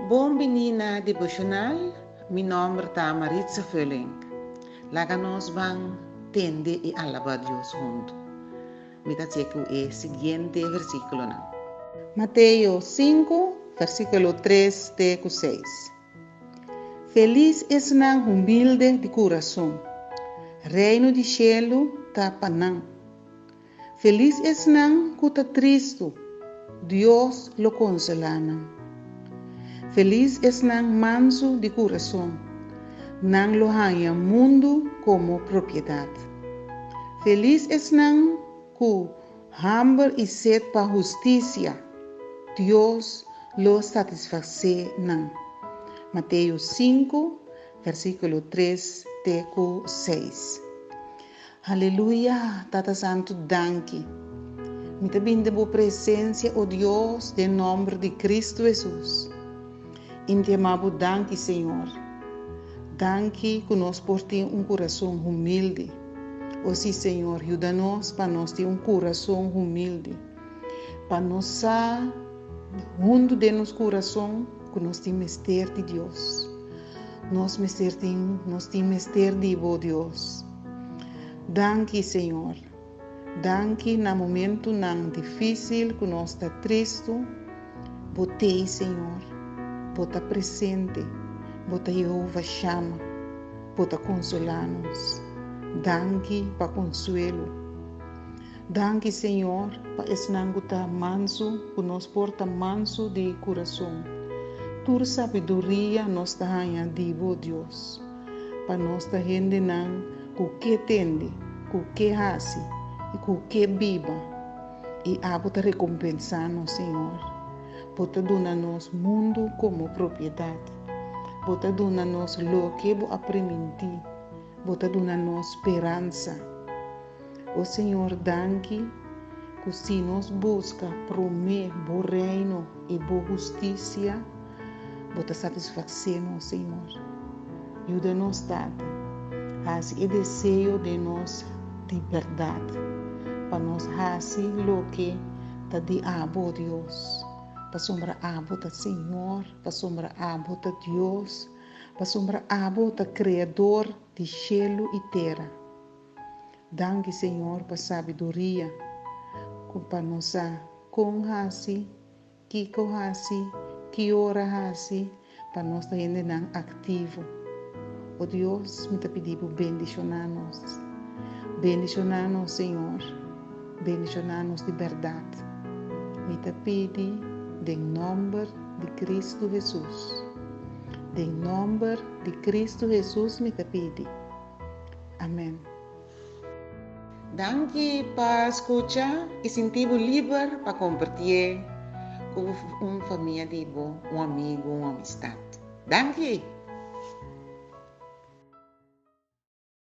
Bon bini na Devocional, mi nomber ta Maritza Veuling. Laga nos ban tende y alaba Dios hunto. Mi ta check e siguiente versiculonan. Mateo 5, versiculo 3 te cu 6. Felis esnan humilde di curason, reino di cielo ta pa nan. Felis esnan cu ta tristo, Dios lo consola nan. Felis esnan manso di curason, nan lo haña mundo como propiedad. Felis esnan cu hamber y sed pa husticia, Dios lo satisface nan. Mateo 5, versiculo 3 te cu 6. Aleluya, Tata Santo, danki. Mi ta bin den bo presencia, o Dios, den nomber di Cristo Jesus. Y mi ta yama bo danki, Señor. Danki cu nos por tin un curason humilde. O si, Señor, yuda nos pa nos tin un curason humilde. Pa nos sa hundu den nos curason cu nos tin mester di Dios. Nos mester tin, nos tin mester di bo, Dios. Danki, Señor. Danki na momentonan dificil cu nos ta tristo, bo t'ey, Señor. Bo ta presente. Bo ta Jehovah Shammah. Bo ta consola nos. Danki pa consuelo. Danki, Señor, pa esnan cu ta manso, cu nos por ta manso di curason. Tur sabiduria nos ta haña di bo, Dios. Pa nos ta hendenan cu ke tende, cu ke haci y cu ke biba. Y abo ta recompensa nos, Señor. Bo ta duna nos mundo como propiedad. Bo ta duna nos loke bo a priminti. Bo ta duna nos speransa. O Señor, danki cu si nos busca prome bo reino y bo husticia, bo ta satisface nos, Señor. Yuda nos, Tata, haci e deseo den nos di berdad, pa nos haci loke ta di abo, Dios. Pasobra abo ta Señor, pasobra abo ta Dios, pasobra abo ta Creador di cielo y tera. Danki, Señor, pa sabiduria, cu pa nos sa con haci, kico haci, ki ora haci, pa nos ta hendenan activo. O Dios, mi ta pidi bo bendiciona nos. Bendiciona nos, Señor. Bendiciona nos di berdad. Mi ta pidi den nomber di Cristo Jesus. Den nomber di Cristo Jesus mi ta pidi. Amen. Danki pa scucha y sinti bo liber pa compartie cu un famia di bo, un amigo, un amistad. Danki!